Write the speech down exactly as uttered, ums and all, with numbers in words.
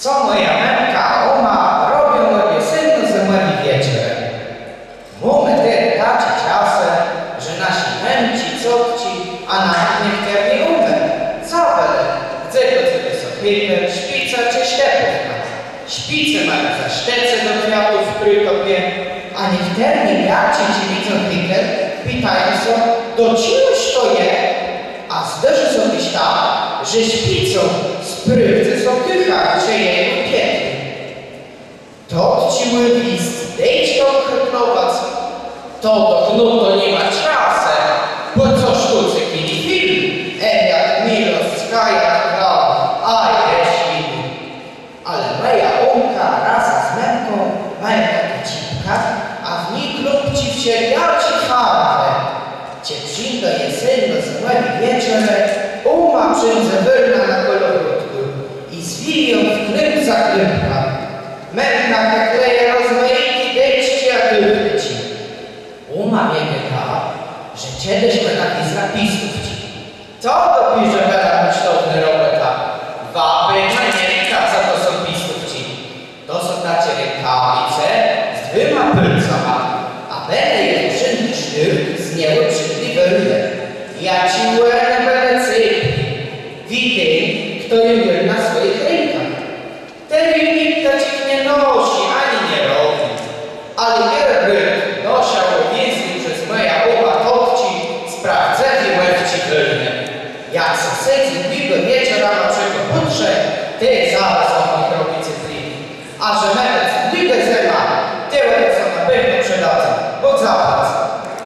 Co mòja mëmka a óma robią òb jesenno-zëmòwi wieczór? Mómë terô taczé czasë, że nasze mëmczi, cotczi, a nawet niechtërné ómë zabëłë, dze gò cëchò so chëkac, szpicã czë sztëpówkã. Szpicë mają za sztëce do kwiatów w prôtopie, a niechtërné białczi, czej widzą chëkel, pitają so, do czegòż to je. A zdôrzô so téż tak, że szpicą sprôwdzô so kùcha, czë je ju piãkny. Totczi mògą jic dëtczkóm chëklowac, to do gnôtu ni ma czasu, bò co sztëcë chwilã film, e, jak miło, skajak, a, a jesz jiné. Ale mòja ómka razã z mëmką mają taczé czipka, a w nich kląpczi wszelejaczé farwë. Czej przińdą jesenno-zëmòwé wieczorë, óma przińdze wërnã na kòlowrótkù i zwije ją kląp za kląpkã. Mëmka chëklëje rozmajité dëtczczi a tëflëczi. Óma mie gôda, że czedës më taczé z rapistówczi. To dopiérze bëła kòsztownô